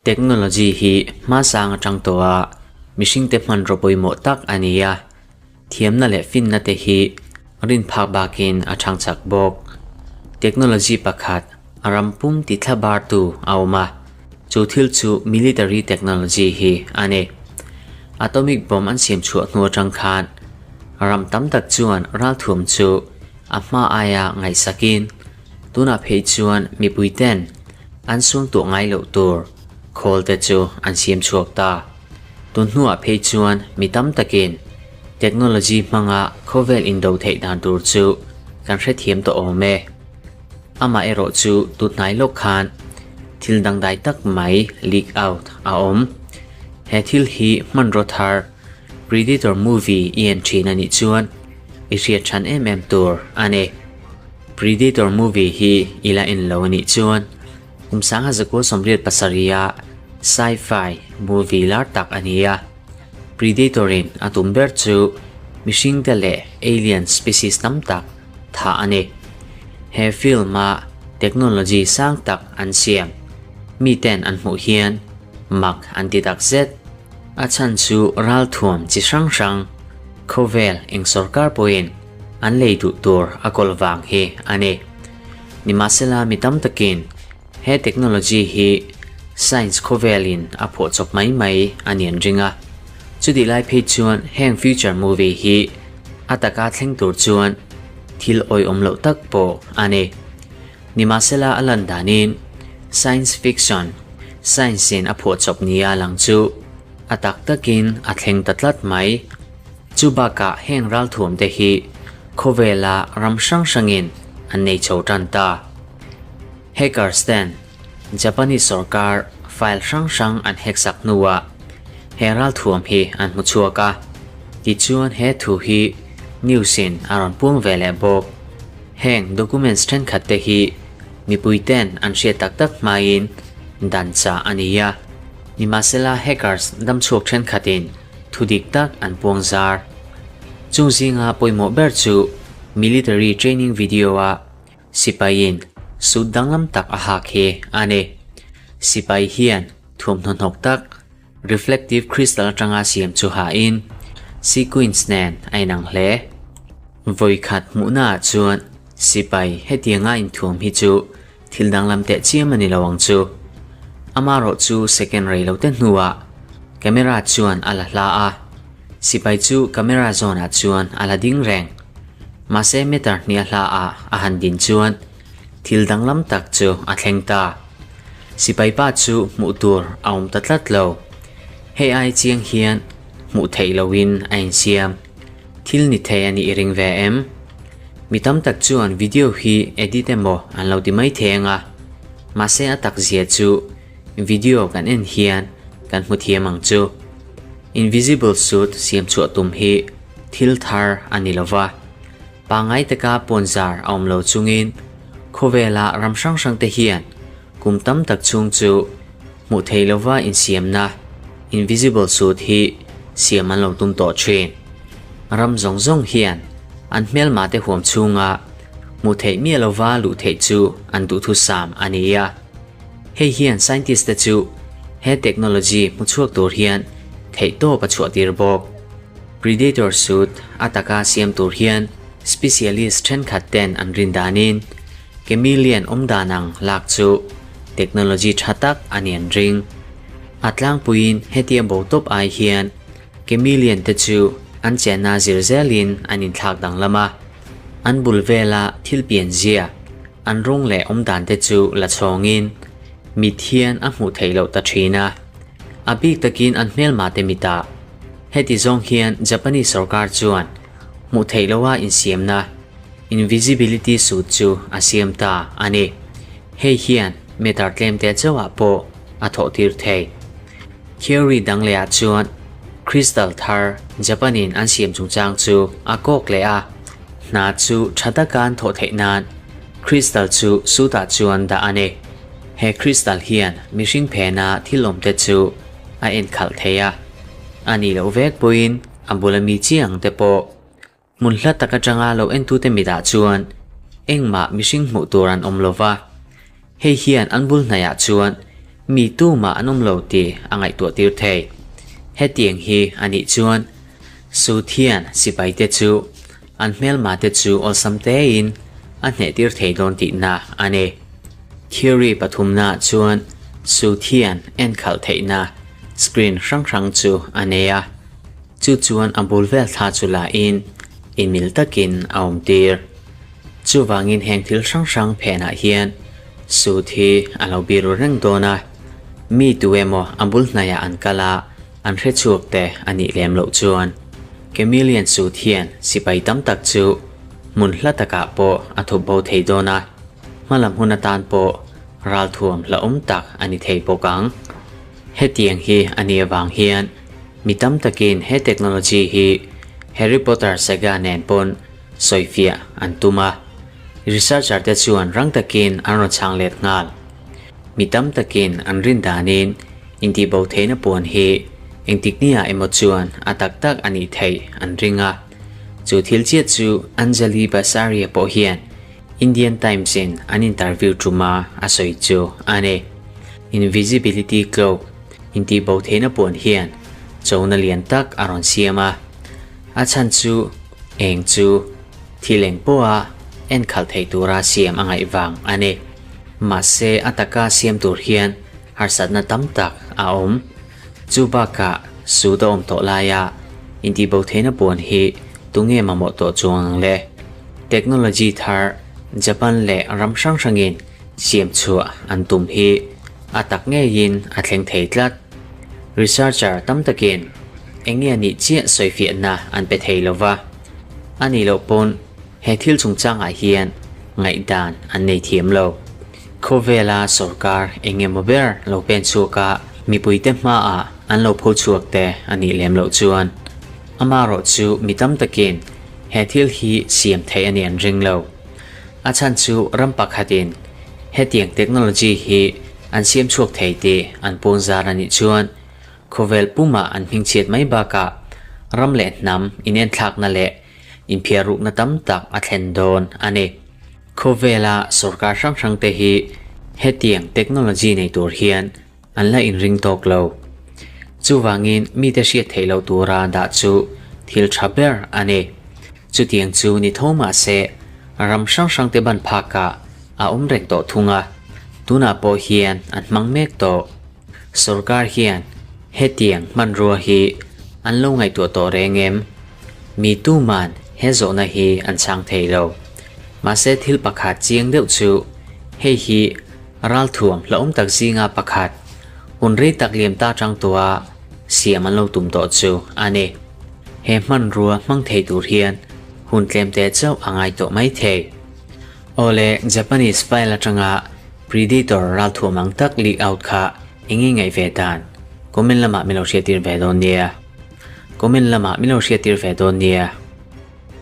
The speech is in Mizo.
Technology hi hmasang atang tawh a mihringte hmanraw pawimawh tak a ni a, thiamna leh finna te hi rin phak bakin a thang chak bawk. Technology pakhat a ram pum ti thla bartu a awm a, chu thil chu military technology hi a ni. Atomic bomb an siam chhuah hnu atang khan ram tam tak chuan ralthuam chu a hma aia ngaihsakin tunah phei chuan mipui ten an suang tuah ngai loh tur khawl te chu an siam chhuak ta. Tun hnuah phei chuan mi tam takin technology hmanga khawvel indo theih dan tur chu kan hrethiam tawh awm e. Amaherawh chu tut hnai lawk khan thil dangdai tak mai leak out a awm. He thil hi hmanraw thar Predator movie i en thin a nih chuan i hriat than em em tur a ni. Predator movie hi i la en lo a nih chuan kum sangha zakua 87 a sci-fi movie lar tak a ni a. Predator in a tum ber chu mihringte leh alien species tam tak thah a ni. He film a technology sang tak an siam miten an hmuh hian mak an ti tak zet. A chhan chu ralthuam chi hrang hrang khawvel eng sawrkar pawhin an lei duh tur a kawl vang hi a ni. Nimahsela mi tam takin he technology hi science khawvelin a phuahchawp mai mai a ni an ring a. Chutih lai phei chuan heng future movie hi a taka thleng tur chuan thil awihawm loh tak pawh a ni. Nimahsela a lan danin science fiction, science in a phuahchawp nia lang chu a tak takin a thleng ta tlat mai. Chu bakah heng ralthuam te hi khawvela ram hrang hrangin an nei chho tan ta. Hackers ten Japanese sawrkar file hrang hrang an hack sak hnuah he ralthuam hi an hmu chhuak a, tichuan he thu hi news in a rawn puang ve leh bawk. Heng documents thenkhat te hi mipui ten an hriat tak tak hmain dan chah a ni a, nimahsela hackers damchhuak thenkhatin thu dik tak an puang zar. Chung zinga pawimawh ber chu military training video a sipaiin suit danglam tak a hak hi a ni. Sipai hian thuamhnaw hnawk tak reflective crystal atanga siam chu hain sequins nen a inang hle. Vawikhat hmuhnaah chuan sipai hetianga inthuam hi chu thil danglam teh chiam a ni lo ang chu. Amaherawh chu second rei lo te hnuah camera chuan a la hla a, sipai chu camera zawnah chuan a la ding reng. Mahse meter hnia hlaah a han din chuan thil danglam tak chu a thleng ta. Sipai pa chu hmuh tur a awm ta tlat lo. Hei ai chiang hian hmuh theih loin a insiam. Thil ni thei a nih i ring ve em? Mi tam tak chuan video hi edit emaw an lo ti mai thei ang a, mahse a tak zia chu video kan en hian kan hmu thiam ang chu. Invisible suit siam chhuah tum hi thil thar a ni lo va, pangngai taka pawnzar a awm lo chungin khawvela ram hrang hrang te hian kum tam tak chhung chu hmuh theih lova insiamna invisible suit hi siam an lo tum tawh thin. Ram zawng zawng hian an hmelma te huam chhunga hmuh theih miah lova luh theih chu an duhthusam a ni a. Hei hian scientist te chu he technology hmu chhuak tur hian theihtawp a chhuah tir bawk. Predator suit a taka siam tur hian specialist thenkhat ten an rin danin chameleon awm dan ang lak chu technology tha tak a ni an ring. A tlangpuiin hetia bo tawp ai hian chameleon te chu an chenna zir zelin an inthlak danglam a, an bul vela thil pian zia an rawng leh awm dan te chu la chhawngin mit hian a hmuh theih loh ta thin a, a bik takin an hmelma te mitah. Heti zawng hian Japanese sorkar chuan hmuh theih loha insiamna invisibility suit chu a siam ta a ni. Hei hian meter tlem te chauhah pawh a thawh tir thei. Theory dang lehah chuan crystal thar Japan-in an siam chungchang chu a kawk leh a, hna chu tha taka an thawh theih nan crystal chu suit-ah chuan dah a ni. He crystal hian mihring phena thil awmte chu a enkhalh thei a, a nih loh vek pawhin a bula mi chiang te pawh hmun hla tak atanga lo entute mitah chuan engmah mihring hmuh tur an awm lo va. Hei hian an bul hnaiah chuan mi tumah an awm lo tih a ngaihtuah tir thei. Hetiang hi a nih chuan Suit hian sipaite chu an hmelmate chu awlsam tein a hnehtir thei dawn tihna a ni. Theory pathumnaah chuan Suit hian enkhalh theihna screen hrang hrang chu a nei a, chu chuan a bul vel thla chu la in inmil takin a awmtir. Chuvangin heng thil hrang hrang phenah hian Suit hi a lo biru reng dawn a, mi tu emaw a bul hnaiah an kal a, an hre chhuak te a nih lem loh chuan Chameleon Suit hian sipai tam tak chu hmun hla takah pawh a thup bo thei dawn a, hmalam hun atan pawh ralthuam hlauhawm tak a ni thei bawk ang. Hetiang hi a nih avang hian mi tam takin he technology hi Harry Potter saga nen pawn sawifiah an tum a, researcher te chuan rang takin an rawn chhang let nghal. Mi tam takin an rin danin intihbo theihna puan hi engtik niah emaw chuan a tak tak a nih theih an ring a. Chu thil chiah chu Anjali Basaria pawh hian Indian Times in an interview tuma a sawi chu a ni. Invisibility cloak intihbo theihna puan hian chona lian tak a rawn siam a. A chhan chu eng chu thil eng pawha enkhalh theih tura siam a ngaih vang a ni. Mahse a taka siam tur hian harsatna tam tak a awm. Chu bakah sut a awm tawh laia intihbo theihna puan hi tunge mamawh tawh chuang ang le? Technology thar Japan leh ram hrang hrangin siam chhuah an tum hi a tak ngeiin a thleng thei tlat. Researcher tam takin eng nge nih chiah sawifiahna an pe thei lo va, a nih loh pawn he thil chungchangah hian ngaihdan an nei thiam lo. Khawvela sorkar eng emaw ber lo pen chhuak a, mipuite hmaah an lo pho chhuak te a nih lem loh chuan amarawh chu mi tam takin he thil hi siam theih a nih an ring lo. A chhan chu ram pakhatin hetiang technology hi an siam chhuak thei tih an pawn zar a nih chuan khawvel pumah an hmingchhiat mai bakah ram leh hnam inenthlakna leh inphiarrukna tam tak a thlen dawn a ni. Khawvela sorkar hrang hrangte hi hetiang technology nei tur hian an la inring tawk lo. Chuvangin mite hriat theih loh tura dah chu thil tha ber a ni. Chutiang chu ni tho mah se ram hrang hrangte ban phakah a awm reng tawh thung a, tunah pawh hian an hmang mek tawh. Sorkar hian hetiang hmanrua hi an lo ngaihtuah tawh reng em? Mi tuman he zawhna hi an chhang thei lo. Mahse thil pakhat chiang deuh chu hei hi ralthuam hlauhawm tak zinga pakhat hun rei tak liam ta tang tua siam an lo tum tawh chu a ni. He hmanrua hmang thei tur hian hun tlem te chauh a ngai tawh mai thei. Awle, Japanese file atanga Predator ralthuam ang tak leak out kha eng nge ngaih ve dan? Comment lamah min lo hriattir ve dawn nia. Comment lamah min lo hriattir ve dawn nia.